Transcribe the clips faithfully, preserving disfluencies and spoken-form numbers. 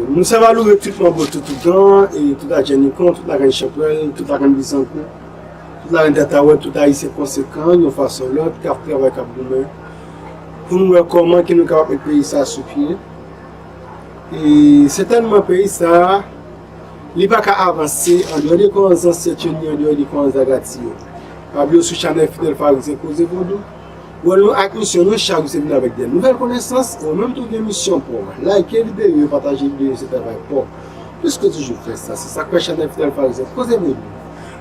Nou salye tout manbo tout toutan, e tout Adjenikon, tout larenn Chanpwèl, tout larenn Bizankou, tout larenn Tatawèt, tout Ayisyen konsekan, yon fason lòt, k ap travay, k ap goumen, pou nou wè kòman ke nou kapab met peyi sa sou pye. E sètènman, peyi sa, li pa ka avanse andeyò de kò zansèt yo, ni andeyò de kò zagati yo. Pa bliye sou chanèl Fidèl Farizyen Koze Vodou. Wè nou ak misyon nou, chak jou se vin avèk de nouvèl konesans. Ou menm tou gen misyon pou w like videyo, pataje videyo, se travay pa w. Plis ke toujou fè sa, se sa k fè chanèl Fidèl Farizyen Koze Vodou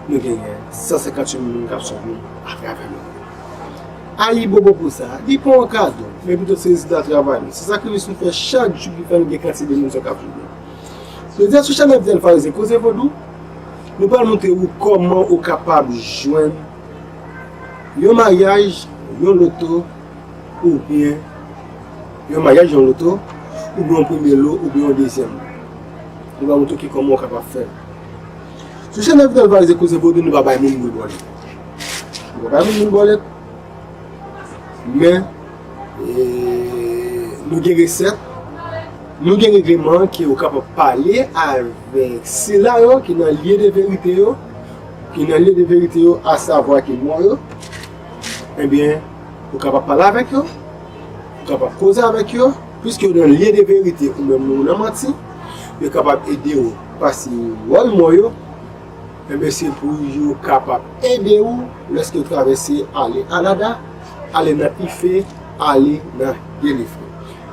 nou genyen san senkant-uit moun k ap swiv nou atravè lemonn. Ayibobo pou sa, li pa yon kado, men pito se rezilta travay nou. Se sakrifis nou fè chak jou ki fè nou gen kantite de moun sa k ap swiv nou. Jodi a sou chanèl Fidèl Farizyen Koze Vodou, nou pral montre ou kòman ou kapab jwenn yon maryaj, yon loto, oubyen yon maryaj, yon loto, oubyen yon premye lo, oubyen yon dezyèm lo. Nou pral montre ou ki kòman ou kapab fè. Sou chanèl Fidèl Farizyen Koze Vodou, nou pa bay moun boul bòlèt. Nou pa bay moun boul bòlèt. Men, e, nou gen resèt, nou gen regleman ke ou kapab pale avèk sila yo ki nan lye de verite yo, ki nan lye de verite yo, asavwa ke mò yo, ebyen, ou kapab pale avèk yo, ou kapab koze avèk yo, piske yo nan lye de verite, ou menm ou nan manti, yo kapab ede w pase wòl mò yo, enben se pou yo kapab ede w lèske w travèse ale Alada, ale nan Ife, ale nan Dyelifre.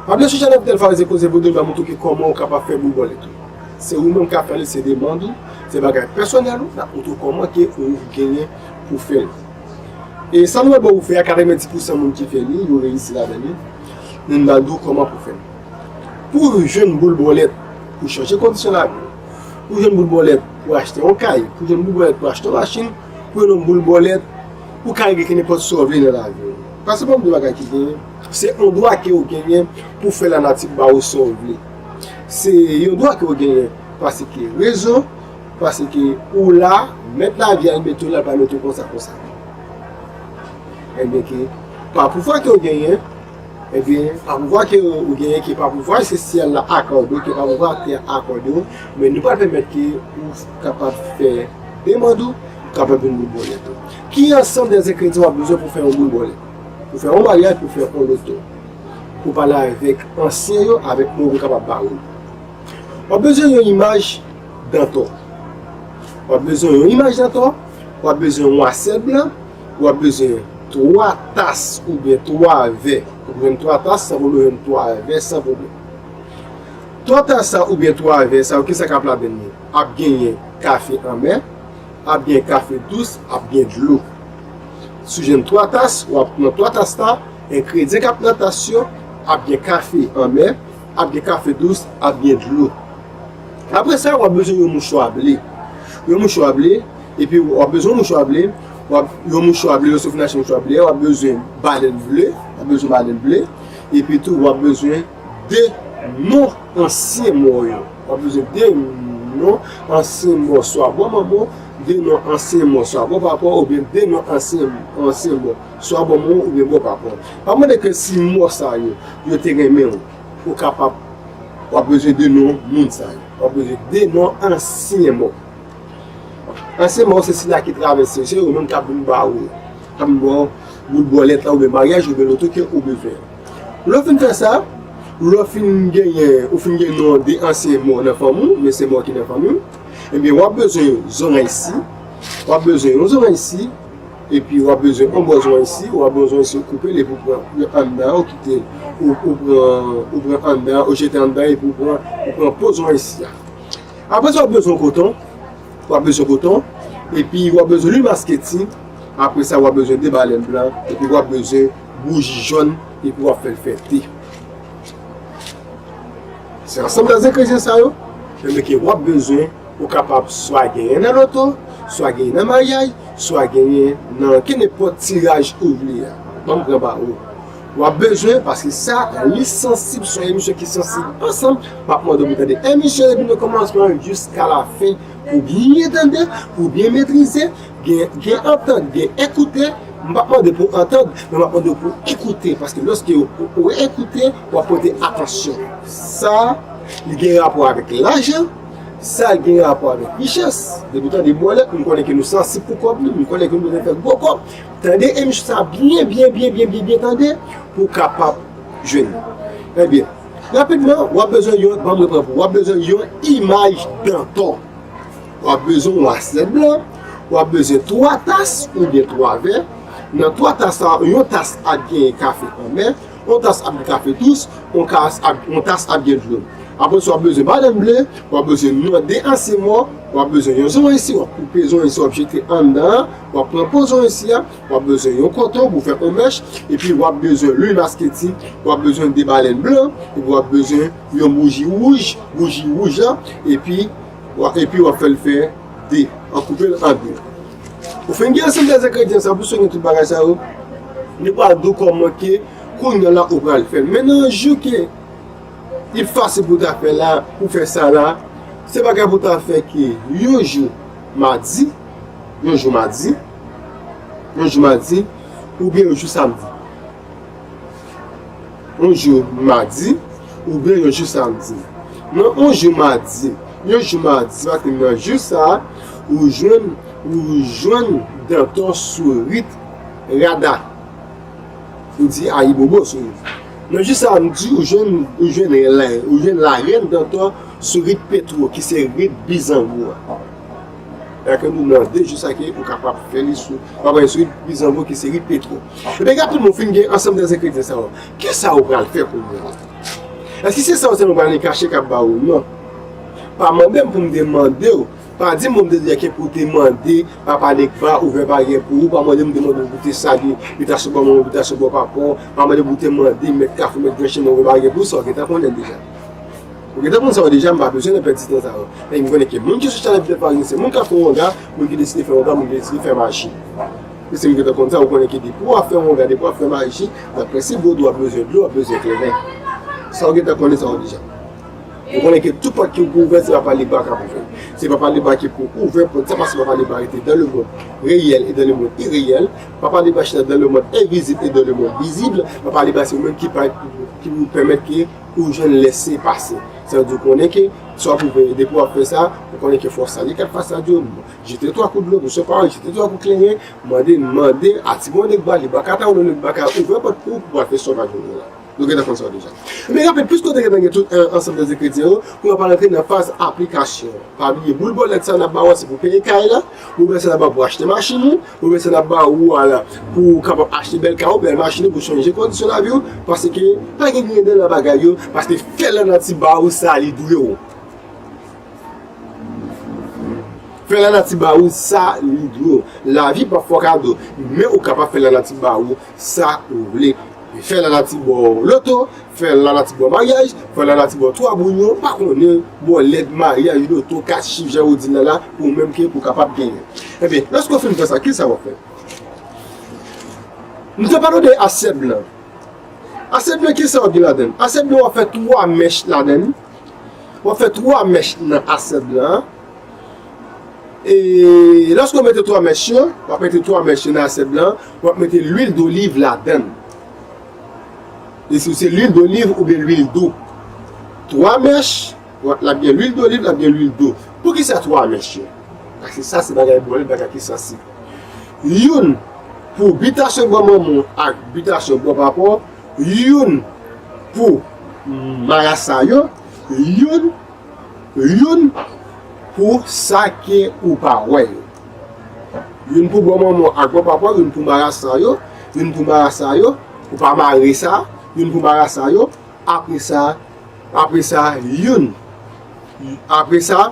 Pa bliye sou chanèl Fidèl Farizyen Koze Vodou, n ap montre w ki kòman ou kapab fè boul bòlèt ou. Se ou menm k ap fè li, se demann ou, se bagay pèsonèl ou, n ap montre w kòman ke ou genyen pou fè l. E sa nou mande w fè a, katrevenndis pousan moun ki fè li, yo reyisi ladan li. Nou, n ap di w kòman pou fè l. Pou w jwenn boul bòlèt, pou chanje kondisyon lavi w, pou w jwenn boul bòlèt, pou achte yon kay, pou w jwenn boul bòlèt, pou achte yon machin, pou w jwenn yon boul bòlèt, pou w ka regle nenpòt sa w vle nan lavi w. Paske pa yon bagay ki genyen, se yon dwa ke w genyen pou fè lanati ba w sa w vle. Se yon dwa ke w genyen, paske rezon, paske ou la, mèt lavi a, li mete w la, li pa mete w konsa, konsa. Enben ke, pa pouvwa ke w genyen, ebyen, pa pouvwa ke ou genyen, ke pa pouvwa se syèl la akòde w, ke pa pouvwa tè a akòde w, men nou pral pèmèt ke ou kapab fè demann ou, kapab vin boul bòlèt ou. Ki ansanm de engredyan w ap bezwen pou fè yon boul bòlèt? Pou fè yon maryaj, pou fè yon loto. Pou pale avèk ansyen yo, avèk moun yo kapab ba ou. W ap bezwen yon imaj dantò. W ap bezwen yon imaj dantò. W ap bezwen yon asyèt blan. W ap bezwen twa tas oubyen twa vè. Ou jwenn twa tas san pwoblèm, ou jwenn twa vè san pwoblèm. Twa tas sa oubyen twa vè sa yo, kisa k ap ladan li? Ap genyen kafe anmè, ap gen kafe dous, ap gen dlo. Si w jwenn twa tas, w ap pran twa tas la, engredyan k ap nan tas yo, ap gen kafe anmè, ap gen kafe dous, ap gen dlo. Apre sa, w ap bezwen yon mouchwa ble. Yon mouchwa ble, epi w ap bezwen yon mouchwa ble, w ap, yon mouchwa ble, lè w fin achte mouchwa ble a, w ap bezwen balèn ble, w ap bezwen balèn ble, epi tou, w ap bezwen de non ansyen mò yo. W ap bezwen de non ansyen mò, swa bò manman w, de non ansyen mò, swa bò papa w, oubyen de non ansyen, ansyen mò, swa bò manman w oubyen bò papa w. Pa mande ke si mò sa yo, yo te renmen w, ou kapab, w ap bezwen de non moun sa yo. W ap bezwen de non ansyen mò. Ansyen mò se sila ki travèse, se yo menm k ap vin ba ou, k ap vin ba w boul bòlèt la, oubyen maryaj, oubyen loto ke ou bezwen. Lè w fin fè sa, lè w fin genyen, ou fin gen non de ansyen mò nan fanmi w, men se mò ki nan fanmi w, ebyen, w ap bezwen zòrèy si, w ap bezwen yon zòrèy si, epi w ap bezwen yon bò zòrèy si, w ap bezwen si w koupe l epi w pran anndan an, ou kite, ou, ou pran, ou pran anndan an, ou jete anndan an, epi w pran, ou pran po zòrèy si a. Apre sa, w ap bezwen koton, w ap bezwen koton, epi w ap bezwen lwil masketi, apre sa, w ap bezwen de balèn blan, epi w ap bezwen bouji jòn, epi w ap fè l fè te. Se ansanm de engredyan sa yo, men ke w ap bezwen, ou kapab swa genyen nan loto, swa genyen nan maryaj, swa genyen nan kenenpòt tiraj ou vle a. Ban m pran ba ou. W ap bezwen, paske sa, li sansib, se yon emisyon ki sansib ansanm. M ap mande w pou tande emisyon depi nan kòmansman jiska lafen, pou byen tande, pou byen metrize, gen, gen antant, gen ekoute. M p ap mande pou antant, men m ap mande w pou ekoute, paske lòske w, w, w ekoute, w ap pote atansyon. Sa, Li gen rapò avèk lajan, sa gen rapò avèk richès. Depi w tande bòlèt, m konnen ke nou sansib pou kòb li, m konnen ke nou bezwen fè gwo kòb. Tande emisyon sa byen, byen, byen, byen, byen, byen tande, pou w kapab jwenn li. Ebyen, rapidman, w ap bezwen yon, ban m repran pou w, w ap bezwen yon imaj dantò. W ap bezwen yon asyèt blan, w ap bezwen twa tas oubyen twa vè. Nan twa tas sa, yon tas ap gen kafe anmè, yon tas ap gen kafe dous, yon tas ap, yon tas ap gen dlo. Apre sa, w ap bezwen balèn ble, w ap bezwen yon de ansyen mò, w ap bezwen yon zoranj si, w ap koupe zoranj si, w ap jete anndan an, w ap pran po zoranj si a, w ap bezwen yon koton pou fè yon mèch, epi w ap bezwen lwil masketik, w ap bezwen de balèn blan, epi w ap bezwen yon bouji wouj, bouji wouj la, epi w ap, epi w ap fè l fè de, w ap koupe l an de. Ou fin gen ansanm de engredyan sa, pou w gen tout bagay sa yo, li pral di w kòman ke kounye a la ou pral fè l. Men nan yon jou ke li fasil pou w ta fè la, pou fè sa la, se bagay pou w ta fè ke yon jou madi, yon jou madi, yon jou madi, oubyen yon jou samdi. Yon jou madi, oubyen yon jou samdi. Nan yon jou madi, yon jou madi, se paske nan jou sa a, ou jwenn, ou jwenn dantò sourit rada. Ou di ayibobo sourit. Nan jou sa a, m di ou jwenn, ou jwenn, la- ou jwenn larèn dantò sourit petwo, ki se rit bizango a. Fè ke nou mande jis sa ke ou kapab fè li sou, w ap wè sou rit bizango ki se rit petwo. Ebyen, rapidman, w fin gen ansanm de engredyan sa yo. Kisa ou pral fè kounye a? Èske se sa yo sèlman pral kache k ap ba ou? Non. Pa mande m pou m te mande w. Pa di m pou m te di ke pou w te mande Papa Legba ouvè baryè pou ou. Pa mande m pou m te mande w pou w te salye bitasyon bò manman, bitasyon bò papa w. Pa mande m pou w te mande mèt kafou, mèt granchen ouvè baryè pou ou. Sa w gentan konnen deja. Ou gentan konn sa yo deja, m pa bezwen nan pèdi tan sa yo. Men m konnen ke moun ki sou chanèl Pidèt Farizyen se moun k ap fè wonga, moun ki deside fè wonga, moun ki deside fè maji. E si m gentan konn sa, ou konnen ke depi w ap fè wonga, depi w ap fè maji, nan prensip, w ap bezwen dlo, w ap bezwen kleren. Sa ou gentan konnen sa yo deja. Ou konnen ke tout pòt ki pou ouvè, se Papa Legba k ap ouvè. Se Papa Legba ki pou ouvè pòt sa, paske Papa Legba rete dans le monde réel et dans le monde irréel. Papa Legba chita dans le monde invisible et dans le monde visible. Papa Legba se ou menm ki pa, ki pou pèmèt ke ou jwenn lèse pase. Sa vle di ou konnen ke sa w ap ouvè, depi w ap fè sa, ou konnen ke fò w salye kat fasad yo, jete twa kout dlo pou sou pawòl, jete twa kout kleren, mande, mande a ti bon Legba, Legba ka ta ou non, Legba ka ouvè pòt pou ou, pou w al fè sa w pa jwenn la. Nou gentan konn sa deja. Men rapid, piske w te gentan gen tout, eh, ansanm de engredyan yo, pou n ap rantre nan faz aplikasyon. Pa bliye, boul bòlèt sa n ap ba w, se pou peye kay la, boul bòlèt sa n ap ba w pou achte machin ou, Ou bezwen ap ba ou a la pou w kapab achte bèl kay ou, bèl machin ou, pou chanje kondisyon lavi w, paske pa gen grenn nan bagay yo, paske fè lanati ba ou sa li dwe w. Fè lanati ba ou sa li dwe w. Lavi p ap fè w kado, men ou kapab fè lanati ba ou sa ou vle. Fè lanati ba w loto, fè lanati ba w maryaj, fè lanati ba w twa bounyon, pa konnen, bòlèt, maryaj, loto, kat chif, jan yo di l la la, pou ou menm ke pou w kapab genyen. Ebyen, lòske w fin fè sa, kisa w ap fè? Nou te pale w de asyèt blan. Asyèt blan, kisa w ap gen ladan l? Asyèt blan, w ap fè twa mèch ladan l. W ap fè twa mèch nan asyèt blan an. E lòske w mete twa mèch yo, w ap mete twa mèch yo nan asyèt blan an, w ap mete lwil doliv ladan l. E si se lwil doliv oubyen lwil do. Twa mèch, w ap, l ap gen lwil doliv, l ap gen lwil do. Poukisa twa mèch yo? Paske sa se bagay bòlèt, bagay ki sansib. Youn pou bitasyon bò manman w ak bitasyon bò papa w, youn pou marasa yo, youn, youn pou sa ke ou pa wè yo. Youn pou bò manman w ak bò papa w, youn pou marasa yo, youn pou marasa yo, ou pa mare sa, youn pou marasa yo, apre sa, apre sa, youn. Apre sa,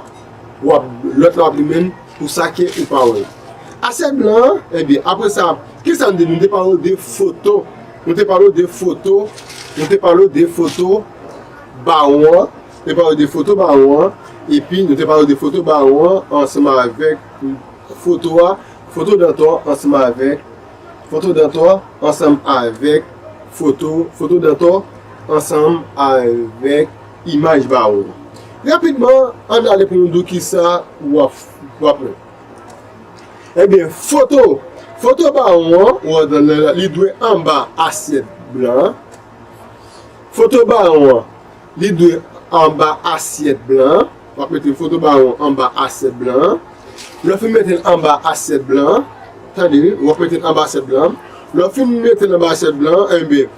w ap, lòt la w ap limen pou sa ke ou pa wè. Asyèt blan an, ebyen, apre sa, kisa nou te di? Nou te pale w de foto. Nou te pale w de foto. Nou te pale w de foto bawon an. Nou te pale w de foto bawon an. Epi, nou te pale w de foto bawon an ansanm avèk foto a. Foto dantò ansanm avèk Foto dantò ansanm avèk foto, foto dantò ansanm avèk imaj bawon. Rapidman, ann ale pou nou di w kisa w ap, w ap wè. Ebyen, foto, foto bawon an, w ap wè li dwe anba asyèt blan an. Foto bawon an, li dwe anba asyèt blan an. W ap mete foto bawon anba asyèt blan an. Lè w fin mete l anba asyèt blan an, tande wi, w ap mete l anba asyèt blan an. Lè w fin mete l anba asyèt blan an, enben,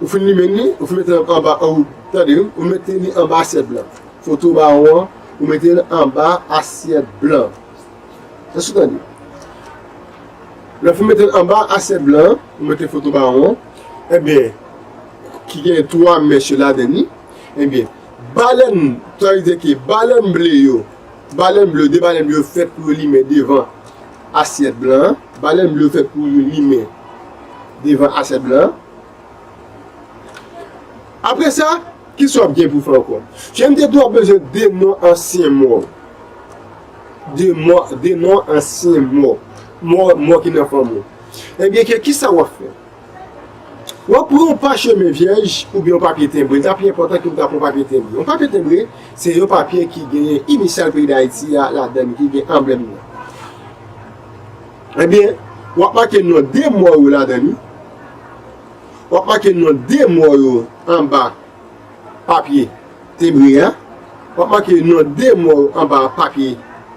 ou fin limen li, ou fin mete l anba, ou, tande wi, ou mete li anba asyèt blan. Foto bawon an, ou mete l anba asyèt blan. Èske w tande? Lè w fin mete l anba asyèt blan an, ou mete foto bawon an, enben, ki gen twa mèch yo ladan li, enben, balèn, sa vle di ke balèn ble yo, balèn ble yo, de balèn ble yo fèt pou yo limen devan asyèt blan an, balèn ble yo fèt pou yo limen devan asyèt blan an. Apre sa, kisa w ap gen pou fè ankò? Jan m te di w, w ap bezwen de non ansyen mò w. De mò, de non ansyen mò. Mò, mò ki nan fanmi w. Ebyen, ke, kisa w ap fè? W ap pran yon pachemen vyèj oubyen yon papye tenbre. Li ta pi enpòtan ke w ta pran yon papye tenbre. Yon papye tenbre, se yon papye ki genyen inisyal peyi Dayiti a ladan li, ki gen anblèm nan. Ebyen, w ap make non de mò yo ladan li. W ap make non de mò yo anba papye tenbre a. W ap make non de mò yo anba papye,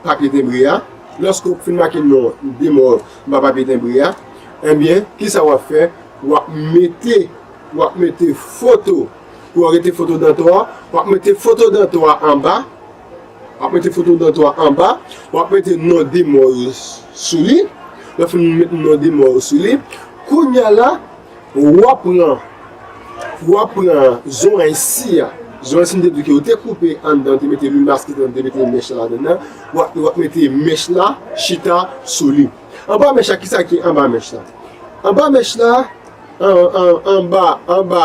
papye tenbre a. Lòske w fin make non de mò yo anba papye tenbre a, ebyen, kisa w ap fè? W ap mete, w ap mete foto. W ap rete foto dantò a, w ap mete foto dantò a anba. W ap mete foto dantò a anba, w ap mete non de mò yo sou li. Lè w fin met non de mò yo sou li, kounye a la, w ap pran, w ap pran zòrèy si a. Zòrèy si m te di ke w te koupe anndan, w te mete lwil maske, w te mete mèch la ladan nan. W ap, w ap mete mèch la chita sou li. Anba mèch la, kisa ki anba mèch la? Anba mèch la, an, an, anba, anba,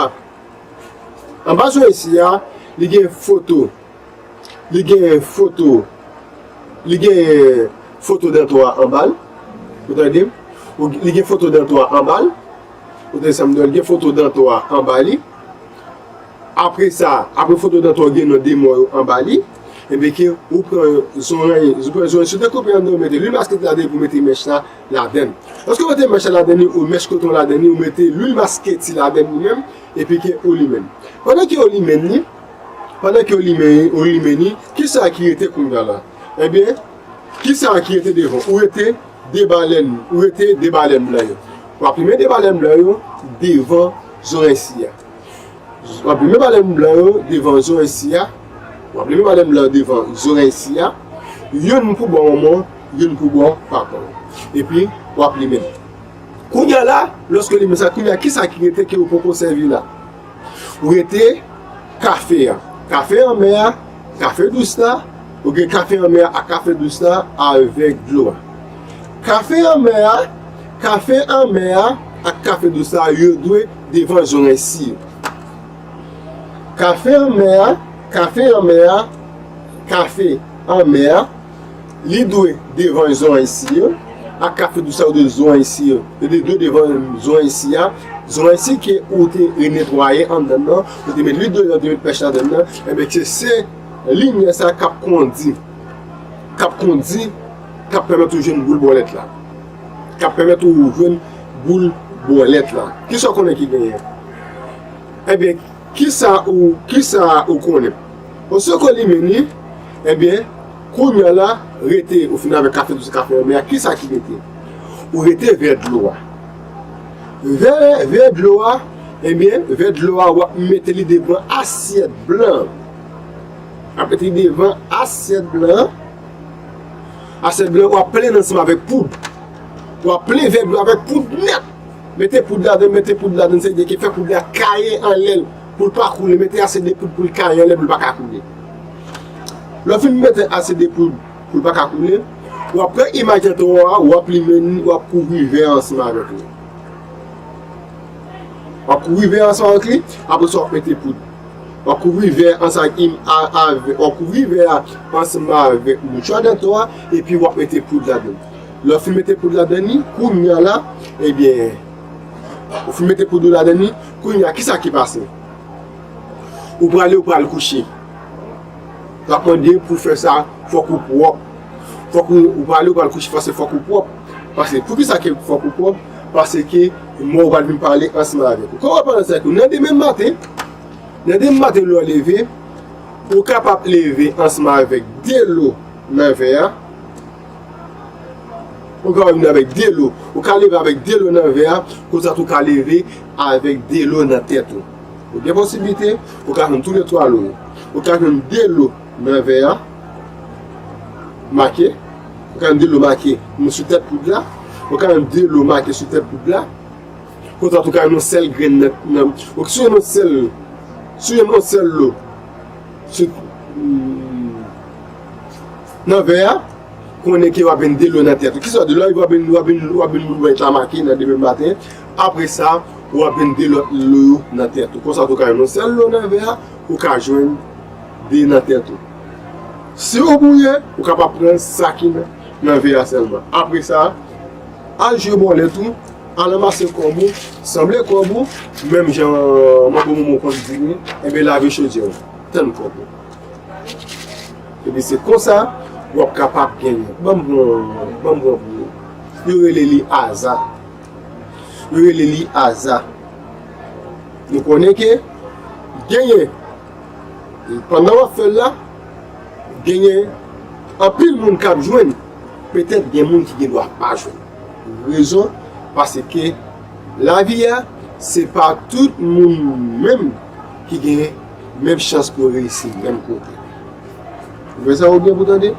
anba zòrèy si a, li gen foto. Li gen foto, li gen foto dantò a anba l. Ou tande m? Ou, li gen foto dantò a anba l. Ou tande sa m di w, li gen foto dantò a anba li. Apre sa, apre foto dantò a gen non de mò yo anba li. Ebyen ke ou pran zòrèy, ou pran zòrèy, si w te koupe anndan, ou mete lwil maske ladan pou mete mèch la ladan. Lòske w mete mèch la ladan li, ou mèch koton ladan li, ou mete lwil maske ti ladan li menm, epi ke ou limen. Pandan ke ou limen li, pandan ke ou limen, ou limen li, kisa ki rete kounye a la? Ebyen, kisa ki rete devan? Ou rete de balèn, ou rete de balèn blan yo. W ap limen de balèn blan yo devan zòrèy si a. W ap limen balèn blan yo devan zòrèy si a. W ap limen balèn blan yo devan zòrèy si a. Youn pou bò manman, youn pou bò papa w. Epi, w ap limen. Kounye a la, lòske w limen sa, kounye a, kisa ki rete ke ou poko sèvi la? Ou rete kafe a. Kafe anmè a, kafe dous la, ou gen kafe anmè a ak kafe dous la avèk dlo a. Kafe anmè a, kafe anmè a ak kafe dous la, yo dwe devan zòrèy si yo. Kafe anmè a, kafe anmè a, kafe anmè a, li dwe devan zòrèy si yo, ak kafe dous la, yo dwe zòrèy si yo. Yo dwe devan zòrèy si a, zòrèy si ke ou te renetwaye anndan nan, ou te met lwil de, ou te met pèch ladan nan, enben, se, se limyè sa k ap kondi, k ap kondi, k ap pèmèt ou jwenn boul bòlèt la. K ap pèmèt ou jwenn boul bòlèt la. Kisa w konnen ki genyen? Ebyen, kisa ou, kisa ou konnen? Oswè ke w limen li, ebyen, kounye a la, rete, ou fin avèk kafe dous, kafe anmè a, kisa ki rete? Ou rete vè dlo a. Vè, vè dlo a, ebyen, vè dlo a, w ap mete li devan asyèt blan. W ap mete li devan asyèt blan. Asyèt blan, w ap plen ansanm avèk poud. W ap plen vè dlo avèk poud nèt. Mete poud ladan, mete poud ladan, se de ke fè poud la kaye anlè l pou l pa koule. Mete ase de poud pou l kaye anlè pou l pa ka koule. Lè w fin mete ase de poud pou l pa ka koule, w ap pran imaj dantò a, w ap limen li, w ap kouvri vè a ansanm avèk li. W ap kouvri vè a ansanm avèk li, apre sa w ap mete poud. W ap kouvri vè a ansanm ak im-, a, avè-, w ap kouvri vè a ansanm avèk mouchwa dantò a, epi w ap mete poud ladan. Lè w fin mete poud ladan li, kounye a la, ebyen, ou fin mete poud ou ladan li, kounye a, kisa ki pase? Ou prale, ou pral kouche. L ap mande pou fè sa, fòk ou pwòp. Fòk ou, ou prale, ou pral kouche, paske fòk ou pwòp. Paske, poukisa ke fòk ou pwòp? Paske mò ou pral vin pale ansanm avèk ou. Kòman w ap pale ansanm avèk ou? Nan demen maten, nan demen maten, lè w leve, Ou kapab leve ansanm avèk de lo nan vè a. Ou kapab vin avèk de lo. Ou ka leve avèk de lo nan vè a, konsa tou ka leve avèk de lo nan tèt ou. Ou gen posiblite, ou ka jwenn toulètwa lo yo. Ou ka jwenn de lo nan vè a, make. Ou ka jwenn de lo make sou tèt poud la. Ou ka jwenn de lo make sou tèt poud la. Konsa tou ka jwenn yon sèl grenn nan, nan, ou, si w jwenn yon sèl, si w jwenn yon sèl lo sou, nan vè a, konnen ke w ap jwenn de lo nan tèt ou. Kisa w di la? W ap jwenn, w ap jwenn, w ap jwenn bout bèt la make nan demen maten. Apre sa, w ap jwenn de lòt lo yo nan tèt ou. Konsa tou ka jwenn yon sèl lo nan vè a, ou ka jwenn de nan tèt ou. Si w bwouye, ou kapab pran sa ki nan, nan vè a sèlman. Apre sa, al jwe bòlèt ou, al ranmase kòb ou, sanble kòb ou, menm jan manbo Momo konn di li, enben lave chodyè w, tann kòb ou. Epi se konsa, w ap kapab genyen. Ban m pran, ban m pran pou ou. Yo rele li aza. Yo rele li aza. Nou konnen ke genyen, pandan w ap fè l la, genyen anpil moun k ap jwenn, petèt gen moun ki gen dwa pa jwenn. Rezon, paske lavi a, se pa tout moun menm ki gen menm chans pou reyisi menm kote. Ou fè sa ou byen pou tande?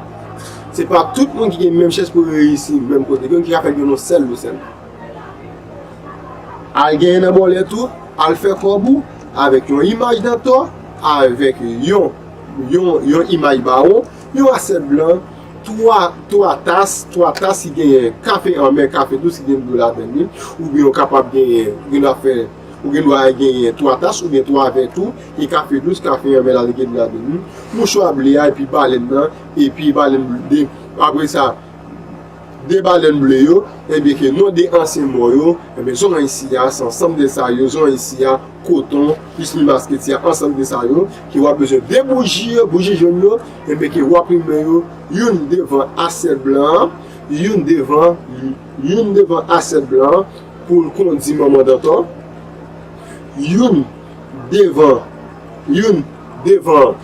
Se pa tout moun ki gen menm chans pou reyisi menm kote. Gen ki ka fè l gen yon sèl lo sèlman. Al genyen nan bòlèt ou, al fè kòb ou avèk yon imaj dantò, avèk yon, yon, yon imaj bawon, yon asyèt blan, twa, twa tas, twa tas ki genyen kafe anmè, kafe dous ki gen dlo ladan li, oubyen ou kapab genyen, ou gen dwa fè, ou gen dwa genyen twa tas oubyen twa vè tou, e kafe dous, kafe anmè la li gen dlo ladan li, mouchwa ble a, epi balèn nan, epi balèn de, apre sa, de balèn ble yo, ebyen ke non de ansyen mò yo, ebyen zòn isi a, se ansanm de sa yo, zòn isi a, koton, plis mi masketi a, ansanm de sa yo, ke w ap bezwen de bouji yo, bouji jòn yo, ebyen ke w ap limen yo, youn devan asyèt blan an, youn devan, youn devan asyèt blan an, pou l kondi manman dantò, youn devan, youn devan,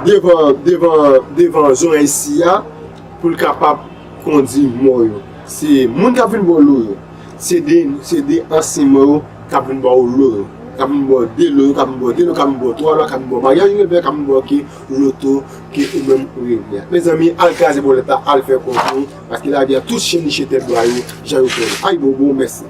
devan, devan, devan zòn isi a, pou l kapab kondi mò yo. Se moun k ap vin ba w lo yo. Se de, se de ansyen mò yo k ap vin ba w lo yo. K ap vin ba w de lo yo, k ap vin ba w de lo, k ap vin ba w twa lo, k ap vin ba w maryaj revè, k ap vin ba w ke loto ke ou menm ou revè. Mezanmi, al kraze bòlèt la, al fè kòb nou, paske lavi a tout chen niche tèt bwa yo, jan yo fè yo. Ayibobo, mèsi.